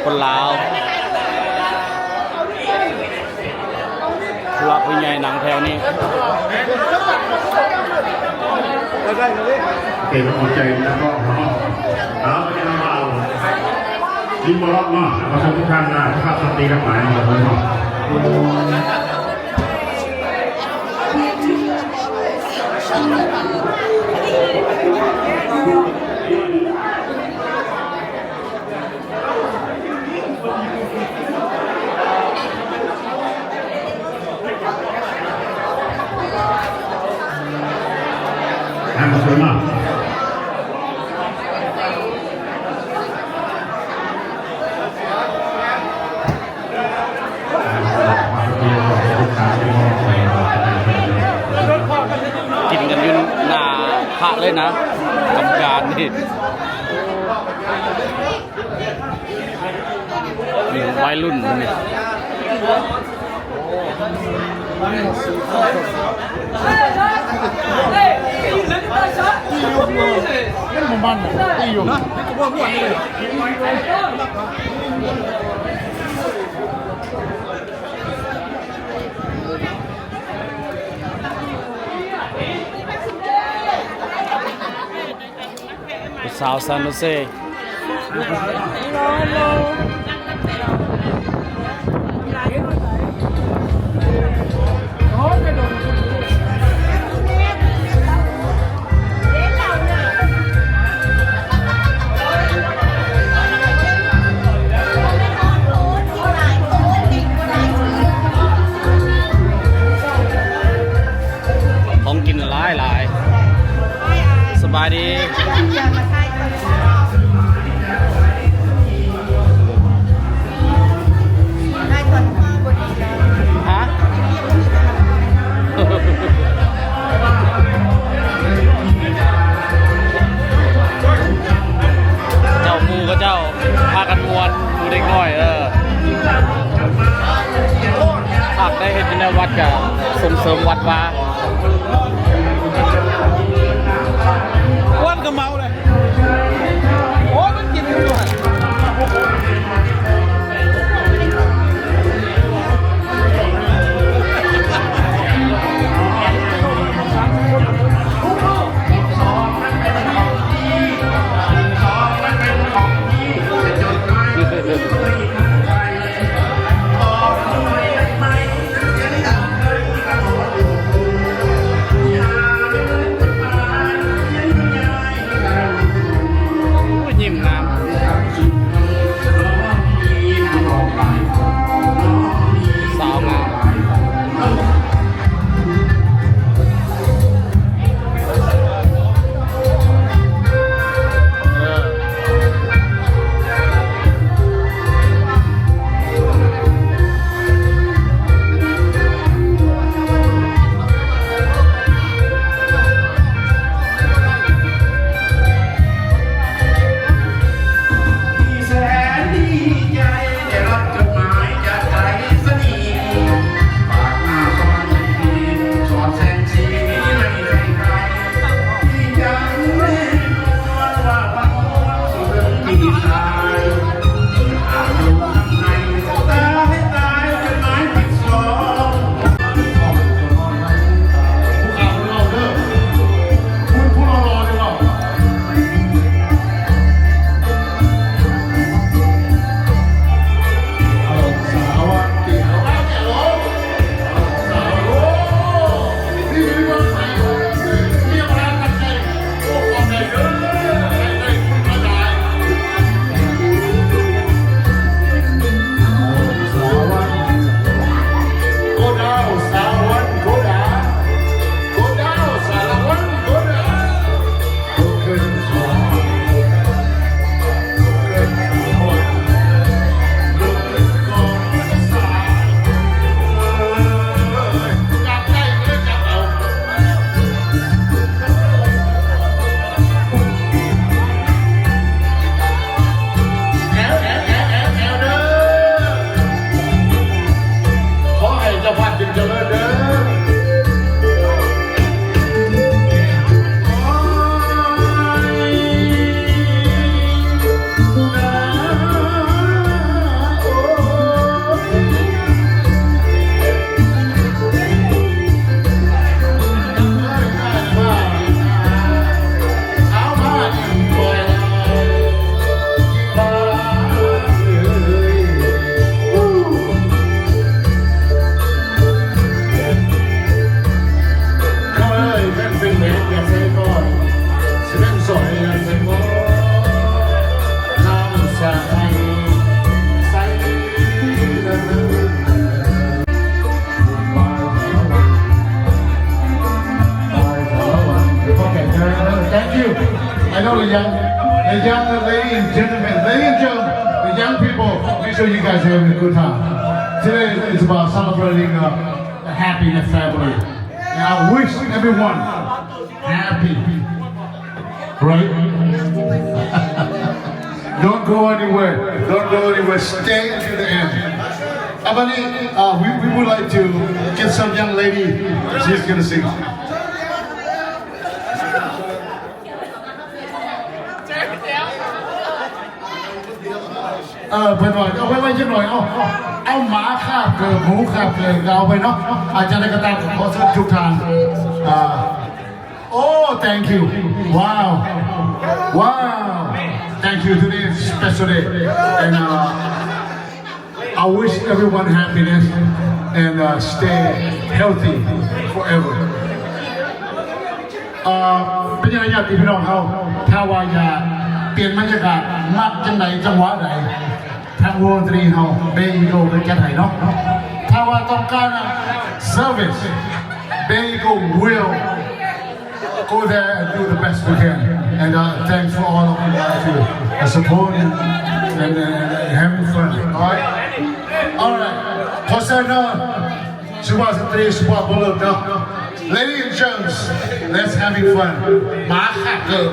ຄົນລາວ ຜູ້ຫຼັກຜູ້ໃຫຍ່ນັ່ງແຖວນີ້ ເປັນກຳລັງໃຈນຳເນາະ. ເອົາ ເອົາ ຍິນດີຕ້ອນຮັບເນາະ ຂໍເຊີນທຸກທ່ານນະ ສຸພາບສະຕຣີທັງຫຼາຍເນາະ. ກິນກັນຢູ່ໜ້າພະເລີຍນະ ກຳການນີ້. ນີ້ໄວລຸ້ນນີ້ ມັນບໍ່ມັນນະ ຕີຢູ່ ຜູ້ສາວຊານໂນເຊ ຂອງກິນຫຼາຍໆ. ສະບາຍດີ. ຮະ? ເຈົ້າ ໝູ່ເຂົາເຈົ້າພາກັນມ່ວນ ໝູ່ເດັກນ້ອຍ ເອີ. ພັກໄດ້ເຮັດຢູ່ໃນວັດກະສົ່ງເສີມວັດວ່າ ວັດກະເມົາເລີຍ. ໂອ້ຍ ມັນກິນຢູ່ຫັ້ນ. ໂອ້ຍ ຍິ້ມງາມ ສາວງາມ. ເ The young lady and gentlemen, ladies and gentlemen, the young people, make sure you guys are having a good time. Today is about celebrating, uh, the happiness family. And I wish everyone happy. Right? Don't go anywhere. Don't go anywhere. Stay until the end. Abani, uh, we, we would like to get some young lady. She's gonna sing. ເອີ ເພິ່ນວ່າເອົາໄວ້ ໄວ້ຈັກໜ້ອຍ ເອົາ ເອົາໝາຄາບເກີບ ໝູຄາບເກີບ ກໍເອົາໄປເນາະ. ອາ ຈັ່ງໃດກໍຕາມ ຂໍເຊີນທຸກທ່ານ ອ່າ Oh, thank you. Wow. Wow. Thank you. Today is special day. And, uh, I wish everyone happiness and, uh, stay healthy forever. ເອີ ເປັນຫຍັງຍາດຕິພີ່ນ້ອງເຮົາ ຖ້າວ່າຢາກປ່ຽນບັນຍາກາດ ມັກຈັ່ງໃດ ຈັງຫວະໃດ ທາງວົງດົນຕີເຮົາ Bay Eagle ເພິ່ນຈັດໃຫ້ເນາະ. ຖ້າວ່າຕ້ອງການ service, Bay Eagle will go there and do the best we can. And, uh, thanks for all of you guys who are supporting and, and, and having fun. All right? All right. ຂໍເຊີນເນາະ ສຸພາບສະຕຣີ ສຸພາບບຸລຸດເນາະ. Ladies and gents, let's having fun. ໝາຄາບເກີບ.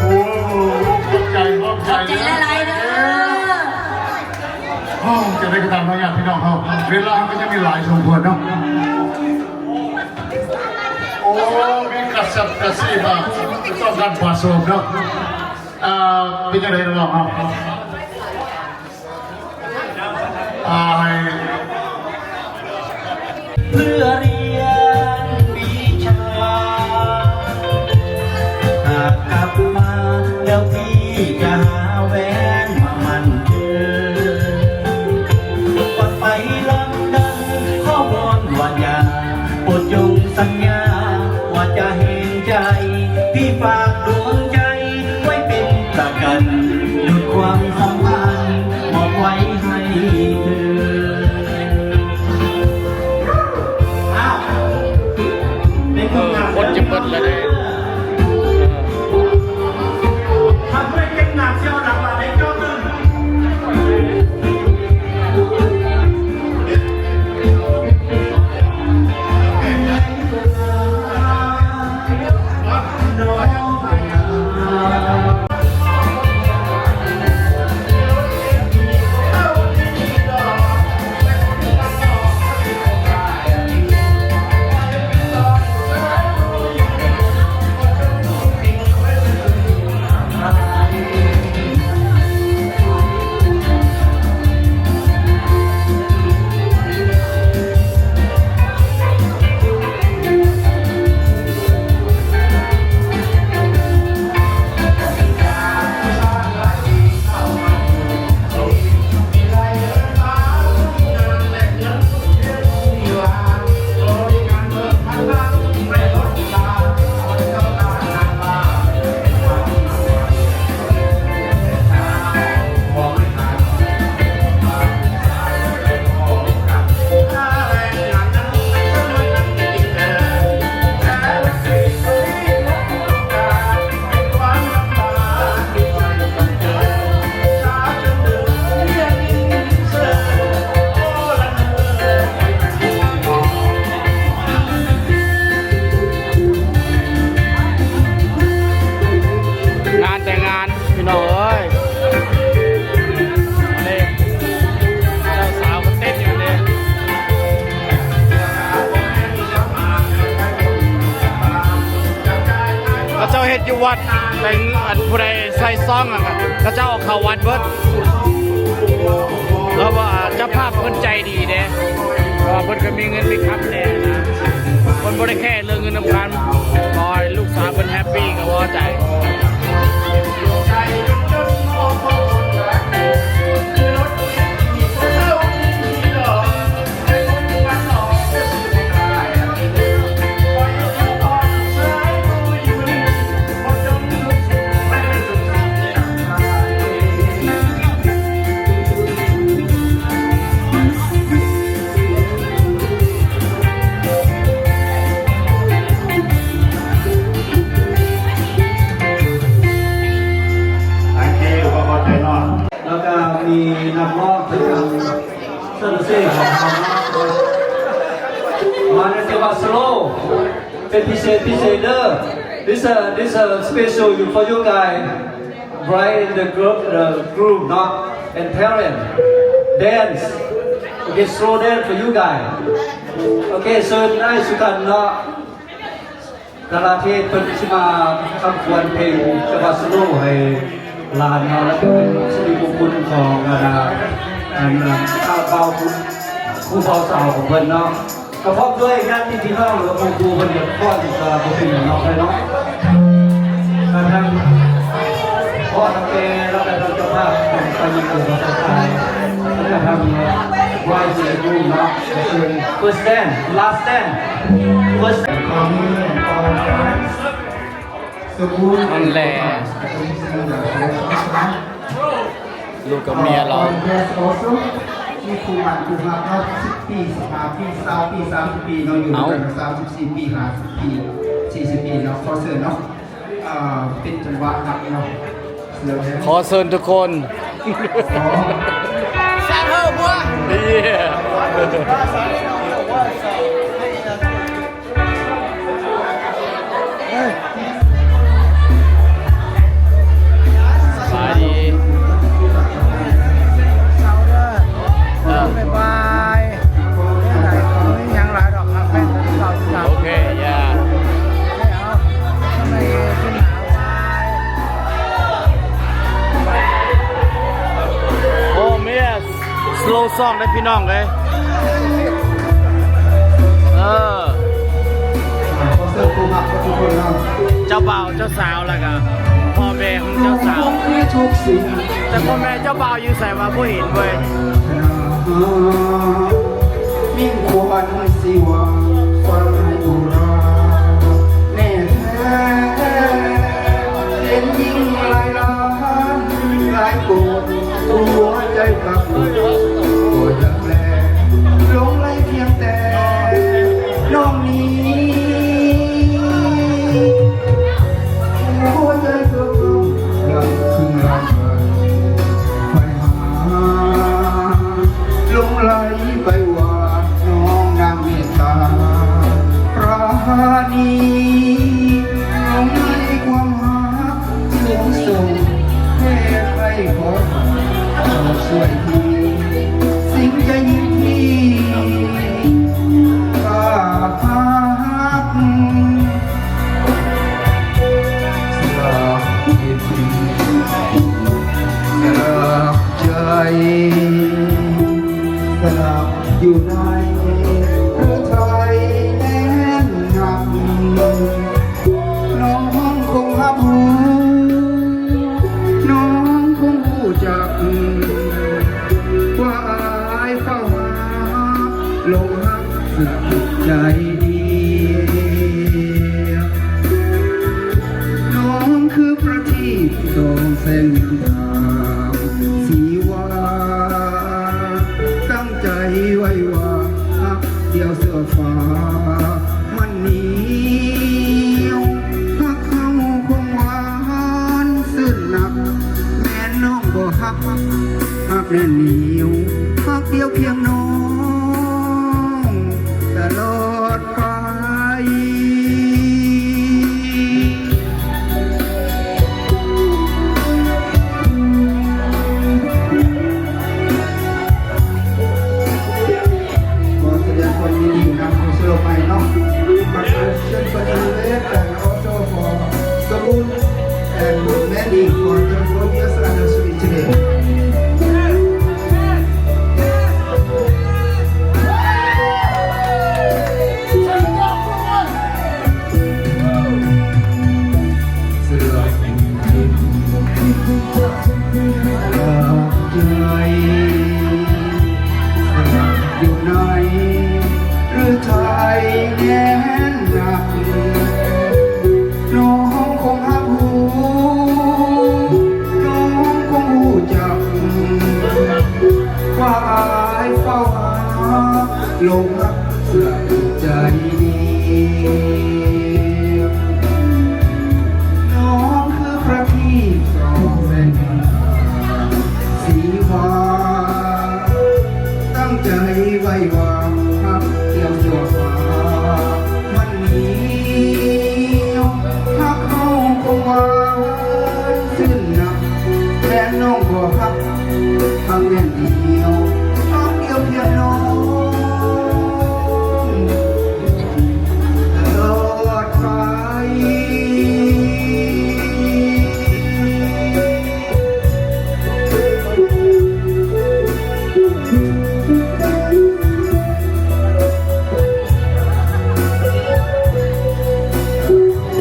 ໂອ້ ຂອບໃຈ ຂອບໃຈ ຂອບໃຈຫຼາຍໆເດີ. ໂອ້ ຈັ່ງໃດກໍຕາມເນາະ ຍາດພີ່ນ້ອງເຮົາ ເວລາເຮົາກໍຍັງມີຫຼາຍສົມຄວນເນາະ. ໂອ້ ມີກະແສ ກັບກະເສມາ ຕ້ອງການປະສົມເນາະ. ເອີ ເປັນຈັ່ງໃດນ້ອງເຮົາ? ອ່າ ໃຫ້ ເພື່ອຮຽນວິຊາ ຫາກກັບມາແລ້ວ ພີ່ຈະຫາແຫວນມາໝັ້ນເທີ້ນ. ກ່ອນໄປລອນດອນ ຂໍວອນວ່າຢ່າ ໂປດຈົ່ງສັນຍາ ວ່າຈະແຮງໃຈ ພີ່ຝາກດວງໃຈໄວ້ເປັນປະກັນ ດຸດຄວາມສຳພັນ ມອບໄວ້ໃຫ້ເທີ້ນ. ອ້າວ ເອີ ຄົນຈະເບິດແລ້ວເດ້. ງານແຕ່ງງານ ພີ່ນ້ອງເອີຍ ນີ້ ເຈົ້າສາວກໍເຕັ້ນຢູ່ນີ້ ເຂົາເຈົ້າເຮັດຢູ່ວັດ ແຕ່ງ ອັນ ຜູ້ໃດໃສ່ຊອງ ແລ້ວກໍເຂົາເຈົ້າເອົາເຂົ້າວັດເບິດ ແລ້ວວ່າເຈົ້າພາບເພິ່ນໃຈດີເດ້ ເພາະວ່າເພິ່ນກໍມີເງິນມີຄຳແດ່ນະ ເພິ່ນບໍ່ໄດ້ແຄເລື່ອງເງິນນຳຄຳ ຂໍໃຫ້ລູກສາວເພິ່ນແຮບປີກໍພໍໃຈ. ໂອເຄ ແລ້ວກໍມີນັກຮ້ອງປະຈຳ ເຊີນເຊຂອງເຮົາເນາະ ມາໃນຈັງຫວະສະໂລ ເປັນພິເສດ ພິເສດເດີ. This, uh, this, uh, special you, for you guys. Bride and the groom, the groom ເນາະ and parent. Dance. Okay, slow dance for you guys. Okay, so nice ຄືກັນເນາະ. ແຕ່ລະເທດເພິ່ນຊິມາຄຳຄວນເພງຈັງຫວະສະໂລໃຫ້ຫຼານເຮົາ ແລະ ເປັນສິລິມຸງຄຸນຂອງອັນ ອັນ ອັນ ບ່າວ ຄູ່ ຄູ່ບ່າວສາວຂອງເພິ່ນເນາະ. ກໍພ້ອມດ້ວຍຍາດຕິພີ່ນ້ອງ ຫຼືວ່າໝູ່ຄູ່ເພິ່ນ ກໍຟ້ອນກໍບໍ່ເປັນຫຍັງເນາະ ເນາະ. ກະທັງພໍ່ທັງແມ່ ແລ້ວກະທັງເຈົ້າພາບຂອງປາຍິງ ແລ້ວກະທັງ ແລ້ວກະທັງ Bride and Groom ເນາະ ກໍຄື first dance, last dance, first dance. ນັ້ນແຫຼະ ລູກກັບເມຍລາວ ມີຄູ່ໝັ້ນຄູ່ຮັກເນາະ ສິບປີ ສິບຫ້າປີ ຊາວປີ ສາມສິບປີເນາະ ຢູ່ນຳກັນສາມສິບສີ່ປີ ຫ້າສິບປີ ສີ່ສິບປີເນາະ ຂໍເຊີນເນາະ ເປັນຈັງຫວະຮັກເນາະ ຂໍເຊີນທຸກຄົນ ສາທຸ ເອີ ສະບາຍດີ ເອີ ບາຍບາຍ ບໍ່ມີຫຍັງຫຼາຍດອກ ຮັກແພງຄືເກົ່າຄືເກົ່າ ໂອເຄ ຢ່າ ເອົາ ສອງເດ້ພີ່ນ້ອງເອີຍ. ເອີ ຂໍເຊີນຜູ້ຮັກທຸກຄົນເນາະ ເຈົ້າບ່າວເຈົ້າສາວ ແລ້ວກະພໍ່ແມ່ຂອງເຈົ້າສາວ ແຕ່ພໍ່ແມ່ເຈົ້າບ່າວຢູ່ໃສວະ ບໍ່ເຫັນເວີຍ. ມິ່ງຄວັນສີວາ ຟ້າໃນອຸຣາ ແນ່ແທ້ ເຫັນຍິງຫຼາຍລ້ານຫຼາຍໂກດ ຫົວໃຈກັບກໍຢາກແລ ຫຼົງໄຫຼພຽງແຕ່ນ້ອງນີ້ ຫົວໃຈກໍຢາກຄືລຳໄປຫາ ຫຼົງໄຫຼໄປວ່ານ້ອງນາງເມດຕາປານີ ຫຼົງໄຫຼຄວາມຮັກ ຫຼວງສົງເທບໄພຂໍສອນ ຊ່ວຍທີສິ່ງໃຈຍິນທີ່ກາຮັກ ສະຫຼາກຈິດ ສະຫຼາກໃຈ ສະຫຼາກຢູ່ໃນ ຫຼື ໄທແນນນັກ ນ້ອງຄົງຮັບຮູ້ ນ້ອງຄົງຮູ້ຈັກ ວ່າອ້າຍເຝົ້າຫາ ຫຼົງຮັກສຸດໃຈດຽວ ນ້ອງຄືປະທີບສອງແສງຍາມທາມສີວາ ຕັ້ງໃຈໄວ້ວ່າຮັກດຽວຊົ່ວຟ້າ ມັນໜຽວ ຮັກເຮົາຄົງຫວານຊື່ນນັກ ແມ່ນນ້ອງບໍ່ຮັກ ຮັກແໜ້ນໜຽວ ຮັກດຽວພຽງນ້ອງຕະຫຼອດໄປ. ຂໍສະແດງຄວາມຍິນດີນຳຜູ້ສະຫຼົບໃໝ່ເນາະ Congratulations for the late and also for Sobun and Mandy for the glorious anniversary today. ສະຫຼາກໃຈ ສະຫຼາກຢູ່ໃນ ຫຼື ໄທແນນນັກ ນ້ອງຄົງຮັບຮູ້ ນ້ອງຄົງຮູ້ຈັກ ວ່າອ້າຍເຝົ້າຫາ ຫຼົງຮັກ ເຊື່ອໃຈດີ ນ້ອງຄືພະທີບສອງແສງ ສີວາ ຕັ້ງໃຈໄວ້ວ່າຮັກດຽວຊົ່ວຟ້າ ມັນໜຽວ ຮັກເຮົາຄົງຫວານຊື່ນນັກ ແມ່ນນ້ອງບໍ່ຮັກ ຮັກແມ່ນດຽວ ຮັກດຽວພຽງນ້ອງ ຕະຫຼອດໄປ.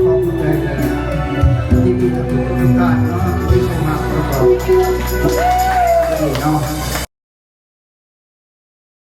ຂອບໃຈຫຼາຍໆ ທີ່ມີແຕ່ຜູ້ຕ້ອງການເນາະ ທີ່ເຂົ້າມາປະກອບ.